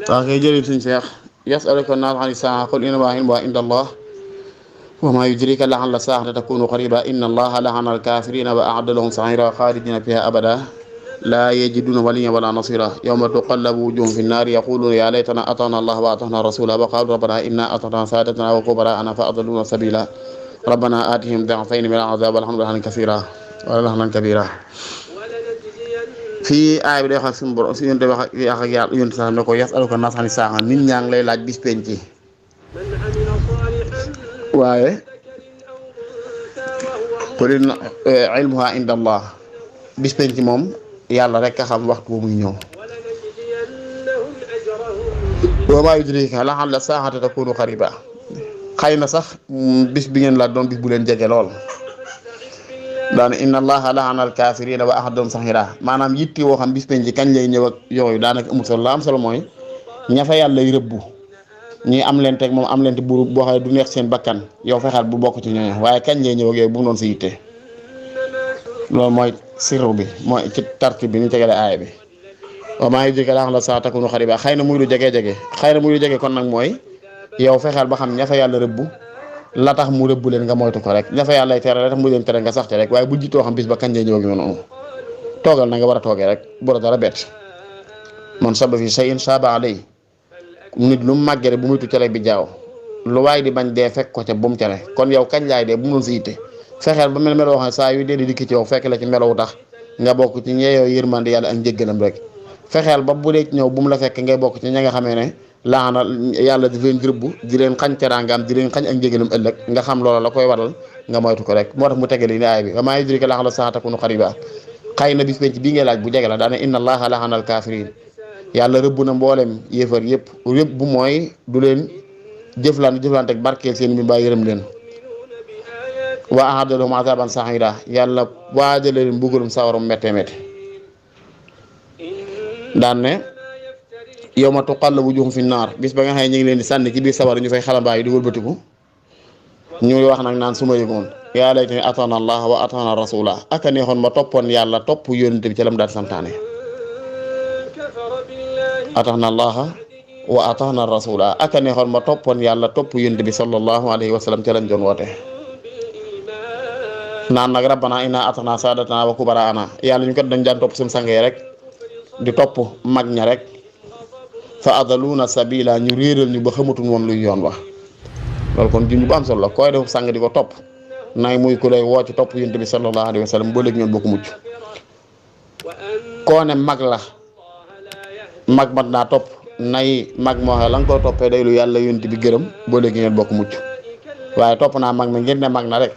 waaw kay jërëjëf suñu Cheikh yasaluka naas ani saa qul innamaa ilmuhaa inda Allah wa maa yudrika la'alla saa'ata takunu qariiba inna Allaha la'ana al-kaafiriina wa a'adda lahum sa'iiran xaalidiina fiihaa abadan laa yajiduuna waliyyan wa laa nasiiraa yawma tuqallabu wujuuhuhum fi nnaari yaquuluuna yaa laytanaa ata'naa Allaha wa ata'naa rasuula wa qaaluu rabbanaa innaa ata'naa saadatanaa wa kubaraa'anaa fa adalluunaa sabiilaa rabbanaa aatihim di'fayni mina al-'azaabi wal'anhum la'nan kasiiraa wa la'nan kabiiraa. fii aay bi day wax ak suñu borom si yonte wax ak yàlla yonte sax ne ko yasaluka naas ani saa nit ñaa ngi lay laaj bis penc ci waaye qul ilmuhaa inda Allah bis penc moom yàlla rek a xam waxtu bu muy ñëw. wa maa yudriika la'alla saa'ata takunu qariiba xëy na sax bis bi ngeen laaj doon bis bu leen jege lool. daana inna Allaha la'ana al-kaafiriina wa a'adda lahum sa'iiraa maanaam yitti woo xam bis penc kañ lay ñëw ak yooyu daanaka amul solo la am solo mooy ña fa yàlla rëbbu ñi am leen teg moom am leen te buur boo xam ne du neex seen bakkan yow fexeel bu bokk ci ñooñu waaye kañ lay ñëw ak yooyu bu mu doon sa yitte. loolu mooy sirru bi mooy ci tartib bi ñu tegale aaya bi wa maa yudriika la'alla saa'ata takunu qariiba xëy na muy lu jege kon nag mooy yow fexeel ba xam ña fa yàlla rëbbu la tax mu rëbbu leen nga moytu ko rek ña fa yàlla tere la tax mu leen tere nga sax ci rek waaye bu jiitoo xam bis ba kañ lay ñëw ak noonu toogal na nga war a toogee rek bu la dara bett man saba fi shay'in saaba alayhi nit lu mu màggee rek bu muy tu cere bi jaaw lu waay di bañ dee fekk ko ca bu mu tere kon yow kañ laay dee bu mu doon si yitte fexeel ba meloo xam ne saa yu dee di dikk ci yow fekk la ci melow tax nga bokk ci ñeeyoo yërmande yàlla ak njëggalam rek fexeel ba bu dee ñëw bu mu la fekk ngay bokk ci ña nga xamee ne laana yàlla di leen rëbb di leen xañ teraangaam di leen xañ ak njëgalam ëllëg nga xam loola la koy waral nga moytu ko rek moo tax mu tegale ni aay bi wa maa yudriika la'alla saa'ata takunu qariiba xëy na bis penc bii ngay laaj bu jege la daane inna Allaha la'ana al-kaafiriin yàlla rëbb na mboolem yéefar yëpp bu mooy du leen jëflante ak barkeel seen bi mbaa yërëm leen wa a'adda lahum 'azaaban sa'iiraa yàlla waajale leen mbugalum sawarum méttee métti daan ne yawma tuqallabu wujuuhuhum fi naar bis ba nga xam ne ñu ngi leen di sànni ci biir sawar ñu fay xalambaay yi di wëlbatiku ñu wax nag naan su ma yëgoon yaa laytanii ataana Allah wa ataana rasuula aka neexoon ma toppoon yàlla topp yónent bi ci lam daal santaane ataana Allah wa ataana rasuula aka neexoon ma toppoon yàlla topp yónent bi sallallahu alayhi wa sallam ci lañ doon woote naan nag rabbana inna ataana saadatanaa wa kubaraa'anaa yàlla ñu kat dañ daan topp suñu sang yi rek di topp mag ña rek fa adalluuna sabila ñu réeral ñu ba xamatul woon luy yoon wax loolu kon junj bu am solo la koy def sang di ko topp nay muy ku lay woo ci topp yonent bi sallallahu alayhi wa sallam boo léegi ñoon bokk mucc koo ne mag la mag mat naa topp nay mag moo xam la nga koy toppee day lu yàlla yonent bi gërëm boo léegi ngeen bokk mucc waaye topp naa mag mi ngeen ne mag na rek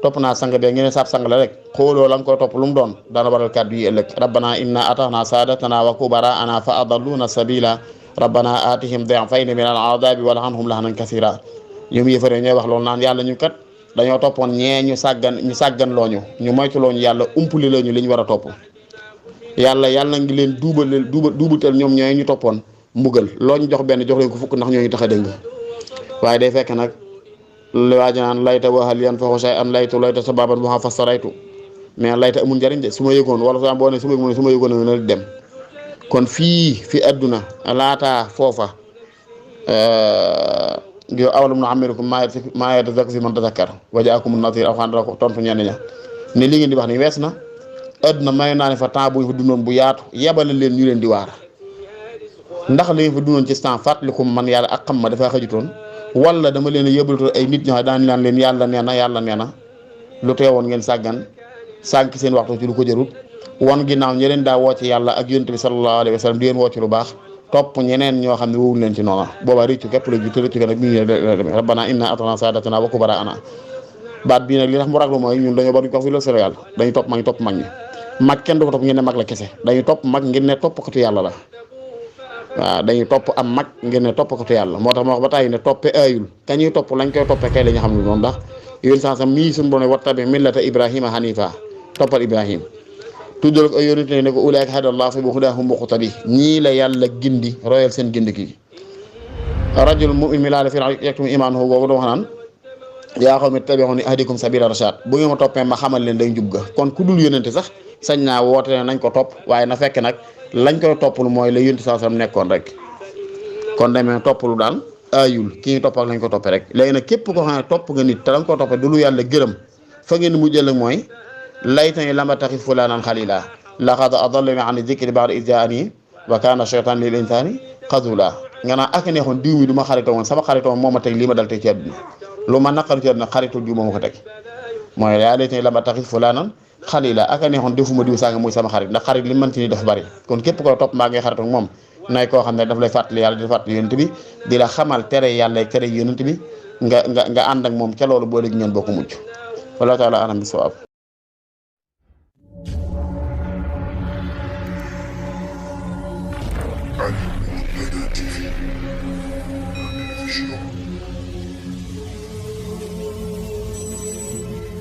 topp naa sang de ngeen ne saab sang la rek xooloo la nga koy topp lu mu doon dana waral kàddu yi ëllëg rabbana inna ata'na sadatana wa kubara'ana fa adalluna sabila rabbana atihim di'fayni min al-'adhabi wal'anhum la'nan kathira ñoom yëfare ñooy wax loolu naan yàlla ñu kat dañoo toppoon ñee ñu sàggan looñu ñu moytu looñu yàlla umpuli lañu li ñu war a topp yàlla ngi leen duubutal ñoom ñooy ñu toppoon mbugal loo ñu jox benn jox leen ko fukk ndax ñooñu tax a dëng waaye day fekk nag lu waaji naan layta wa hal yanfa'u shay'an layta sababan wa fasaraytu mais layta amul njariñ de su ma yëgoon wala sa boo ne su ma yëgoon na dem kon fii fi adduna laataa foofa yow awalam nu'ammirkum maa yatazakkaru fiihi man tazakkara wa jaa'akumun nadhiir aw xanaa ko tontu ñenn ña ne li ngeen di wax ni wees na adduna may naa ne fa temps bu ñu fa dundoon bu yaatu yebale leen ñu leen di waar ndax li ngeen fa dundoon ci temps fàttalikum man yàlla ak xam ma dafa xajutoon wala dama leen a yëbalatoon ay nit ñoo xam daan naan leen yàlla nee na lu teewoon ngeen sànq seen waxtu ci lu ko jarut wan ginnaaw ñi leen daa woo ci yàlla ak yonent bi sallallahu alayhi wa sallam di leen woo ci lu baax topp ñeneen ñoo xam ne wowuñ leen ci noona boobaa rëccu képp la ju te rëccu ko nag mi ngi rabbana inna ata'na sadatana wa kubara'ana baat bii nag li tax mu raglu mooy ñun dañoo bari ko fi la Sénégal dañuy topp mag ñi mag kenn du ko topp ngeen ne mag la kese dañuy topp mag ngeen ne toppkatu yàlla la waaw dañuy topp am mag ngeen ne toppkatu yàlla moo tax ma wax ba tàyyi ne toppe aayul kañuy topp lañ koy toppe kay la ñu xam ne noonu ndax yéen sax mii suñu boone wattabi millata ibrahima hanifa toppal ibrahim tuddal ko ay yonent ne ko ulaa'ika hadallahu fa bi hudaahum muqtadi ñii la yàlla gindi royal seen gindi kii rajul mu'min mi laa la fi yaktum imaanahu googu doo wax naan yaa qawmi ittabi'uuni ahdikum sabila rashad bu ngeen ma toppee ma xamal leen day njub ga kon ku dul yonente sax sañ naa woote ne nañ ko topp waaye na fekk nag lañ koy toppul mooy la yonente saa sam nekkoon rek kon demee topp lu daan aayul kii topp ak lañ ko toppee rek léegi nag képp koo xam ne topp nga nit te la nga ko toppee du lu yàlla gërëm fa ngeen mujjal ak mooy laytani lam attaxid fulaanan xalila laqad adallani an dikri ba'da iz jaa'ani wa kaana shaytaan lil insaani xazula nga naan ak neexoon diw mi du ma xaritoo woon sama xaritoo woon moo ma teg lii ma dal tey ci àdduna lu ma naqari ci àdduna xaritul diw moo ma ko teg mooy yaa laytani lam attaxid fulaanan xalila ak neexoon defuma diw sanga muy sama xarit ndax xarit li mën ci ni dafa bari kon képp koy topp mbaa ngay xarit ak moom nay koo xam ne daf lay fàttali yàlla di fàttali yonent bi di la xamal tere yàlla tere yonent bi nga ànd ak moom ca loolu boo léegi ngeen bokk mucc wallahu taala alam bi sawaab Ali Mourtada TV, la télévision